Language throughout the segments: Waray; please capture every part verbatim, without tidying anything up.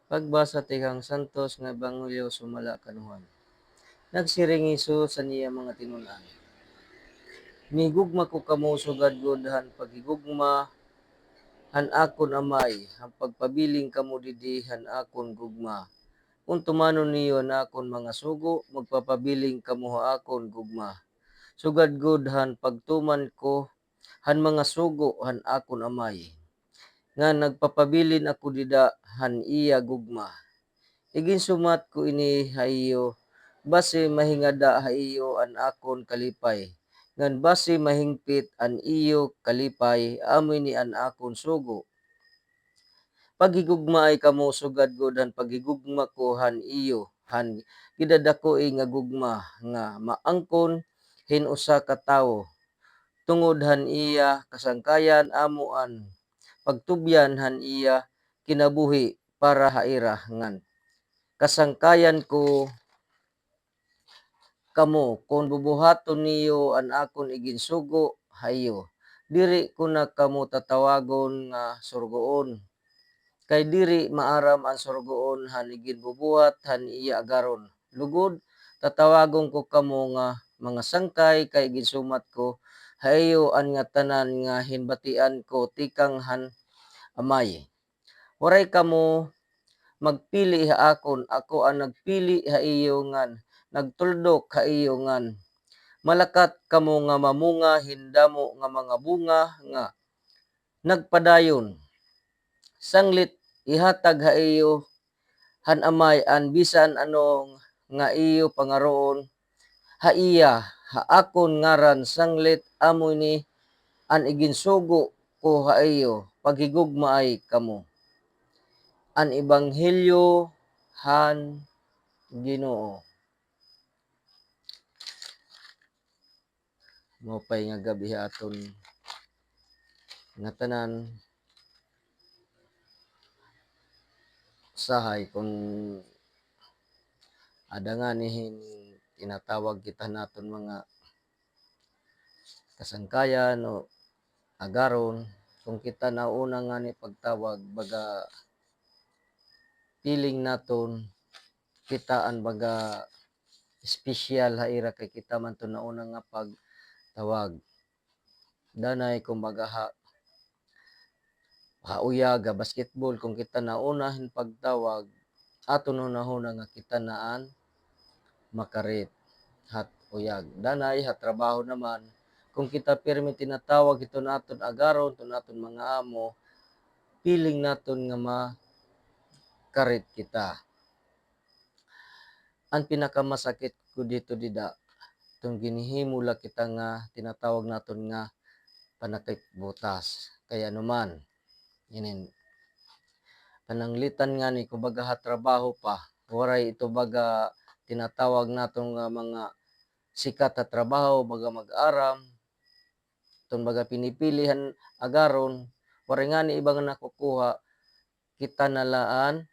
Pagbasa tikang Santos nga Ebanghelyo sumala kan Juan. Nagsiring hi Jesus han iya mga tinun-an, "Mihigugma ko kamo sugad gud han paghigugma han akon Amay, han pagpabilin kamo didi han akon gugma. Kon tumanon niyo an akon mga sugo, magpapabilin kamo ha akon gugma, sugad gud han pagtuman ko han mga sugo han akon Amay, nga nagpapabilin ako dida han iya gugma. Iginsumat ko ini ha iyo, basi mahingada ha iyo an akon kalipay, ngan basi mahingpit an iyo kalipay, amo ini an akon sugo. Paghigugmaay kamo sugad gud han paghigugma ko han iyo, han gidadakoi nga gugma nga maangkon hin usa ka tawo, tungod han iya kasangkayan amo an pagtubyan han iya kinabuhi para ha ira, ngan kasangkayan ko kamo kon bubuhaton niyo an akon iginsugo ha iyo. Diri ko na kamo tatawagon nga surugoon, kay diri maaram an surugoon han iginbubuhat han iya agaron. Lugod, tatawagon ko kamo nga mga sangkay, kay iginsumat ko ha iyo an ngatanan nga hinbatian ko tikang han Amay. Waray kamo magpili ha akon, ako an nagpili ha iyo ngan nagtuldok ha iyo ngan malakat kamo nga mamunga hin damo nga mga bunga nga nagpadayon. Sanglit ihatag ha iyo han Amay an bisan ano nga iyo pangaroon ha iya ha akon ngaran, sanglit amo ini an iginsugo ko ha iyo, paghigugmaay kamo." An Ebanghelyo han Ginoo. Maupay nga gab-i ha aton ngatanan. Usahay kon ada ngani hin tinatawag kita han aton mga kasangkayan o agaron, kon kita nauna ngani pagtawag, baga feeling naton kita an baga espesyal ha ira kay kita man iton nauna nga pagtawag. Danay, kumbaga, ha, ha uyag, ha basketball, kon kita nauna hin pagtawag, aton hunahuna nga kita na an makarit ha uyag. Danay, ha trabaho naman, kon kita pirmi tinatawag hiton aton agaron, hiton aton mga amo, feeling naton nga makarit kita. An pinakamasakit gud hito dida, iton ginhihimo la kita nga tinatawag naton nga panakip-butas. Kay ano man, inin, pananglitan ngani, kumbaga, ha trabaho pa, waray ito baga tinatawag naton nga mga sikat ha trabaho, baga mag-aram, iton baga pinipili han agaron, waray ngani iba nga nakukuha, kita na la an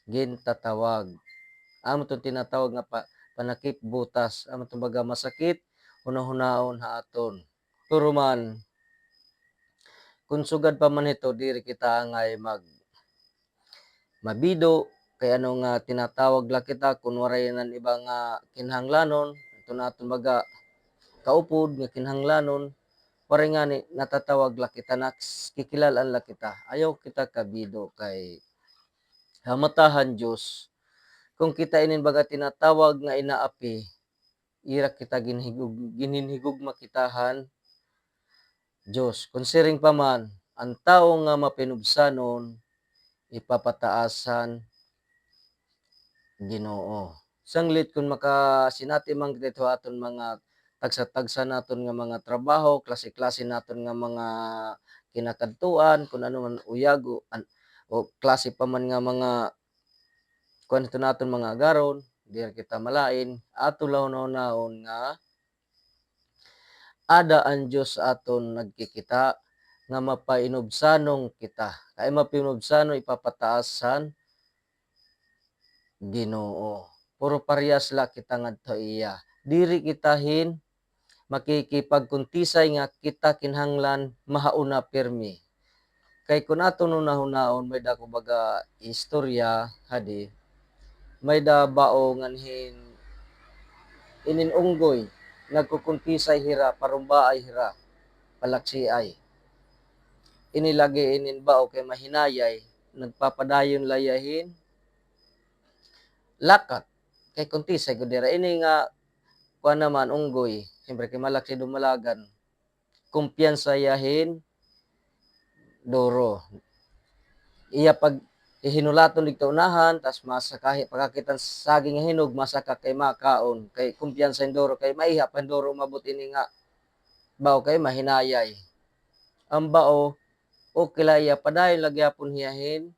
gintatawag. Amo iton tinatawag nga pa-, panakip-butas, amo iton baga masakit hunahunaon ha aton. Pero man, kon sugad pa man hito, diri kita angay mag-, mabido, kay ano nga tinatawag la kita, kon waray nan iba nga kinahanglanon, iton aton baga kaupod nga kinahanglanon, waray ngani natatawag la kita, nakikilal-an la kita. Ayaw kita kabido kay ha mata han Diyos, kon kita inin baga tinatawag nga inaapi, ira kita ginhigug-, ginhinhigugma kita han Diyos. Kon siring pa man, an tawo nga mapinubsanon, ipapataas han Ginoo. Sanglit kon makasinati man kita hito ha aton mga tagsa-tagsa naton nga mga trabaho, klase-klase naton nga mga kinakadtuan, kon ano man uyag o an-, o klase pa man nga mga kuan hito naton mga agaron, diri kita malain, aton la hunahunaon nga ada an Diyos aton nagkikita nga mapainubsanon kita. Kay mapainubsanon, ipapataas han Ginoo. Pero parehas la kita ngadto ha iya. Diri kita hin makikipagkuntisay nga kita kinahanglan mahauna pirmi. Kay kun aton hunahunaon, may-da ko baga istorya hadi, may-da bao nganhin inin unggoy, nagkukuntisay hira, parumbaay hira, palaksiay. Ini lagi inin bao kay mahinayay, nagpapadayon la hiya hin lakat. Kay kuntisay gud hira. Ini nga, kuan naman, unggoy, siyempre kay malaksi dumalagan. Kumpiyansa hiya hin duro. Iya pag hihinulaton didto unahan, tas masaka hi-, pagkakita hin saging nga hinog, masaka kay makaon. Kay kumpiyansa hin duro, kay maiha pa hin duro, umabot ini nga bao kay mahinayay. An bao, okay la hiya, padayon la gihapon hiya hin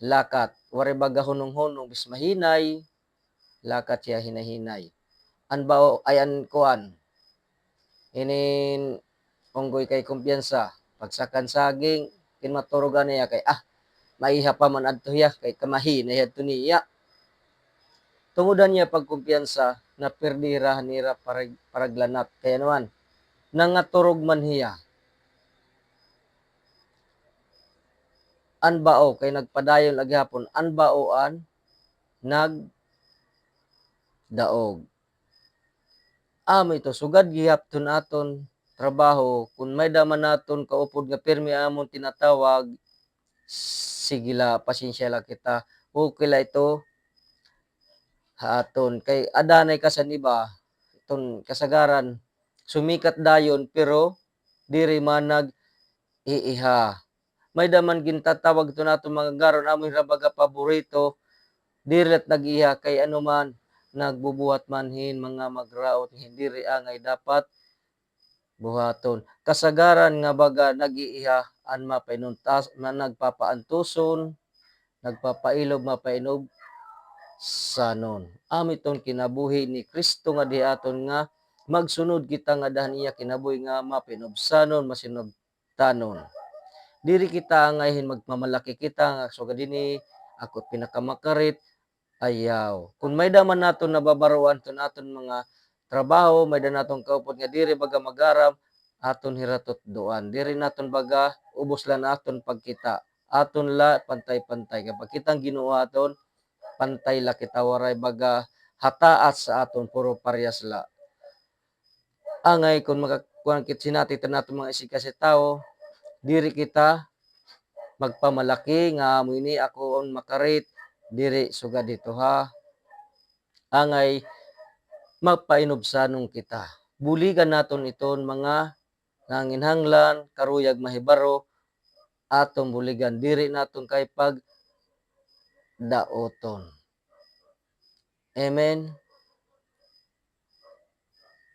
lakat. Waray baga hunong-hunong, bis mahinay, lakat hiya hinay-hinay. An bao, ay an kuan, inin unggoy kay kumpiyansa. Pagsaka hin saging, kinmaturog anay hiya kay, ah, maiha pa man adto hiya, kay kamahinay adto niya. Tungod han iya pagkumpiyansa, napirdi hira han ira parag-, paraglanat. Kay ano man, nangaturog man hiya. An bao, kay nagpadayon la gihapon, an bao an nagdaog. Amo ito, sugad gihapon aton trabaho, kun may-da man naton kaupod nga pirmi amon tinatawag, sige la, pasensya la kita. Okay la ito ha aton. Kay ada anay kasan iba, iton kasagaran, sumikat dayon, pero diri man nag-iiha. May-da man gintatawag iton aton mga garon, amo hira baga paborito, diri la nag-iiha kay ano man, nagbubuhat man hin mga magraot hin diri angay dapat buhaton. Kasagaran nga baga nag-iiha an mapainuntas-, na nagpapaantuson, nagpapailob, mapainubsanon. Amo iton kinabuhi ni Kristo nga di aton nga magsunod kita ngada han iya kinabuhi nga mapainubsanon, masinub-, tanon. Diri kita angay hin magmamalaki kita nga sugad hini, ako pinakamakarit, ayaw. Kun may-da man naton nababaroan iton aton mga trabaho, may-da naton kaupod nga diri baga magaram, aton hira tutdoan. Diri naton baga ubos la an aton pagkita. Aton la pantay-pantay. Kay pagkita han Ginoo aton, pantay la kita, waray baga hataas sa aton, puro parehas la. Angay kun maka-, kuan kit-, sinati ta naton mga isigkasi tawo, diri kita magpamalaki nga amo ini ako an makarit, diri sugad hito ha. Angay mapainubsanon kita. Buligan naton iton mga nanginhanglan, karuyag mahibaro, aton buligan, diri naton kay pagdaoton. Amen.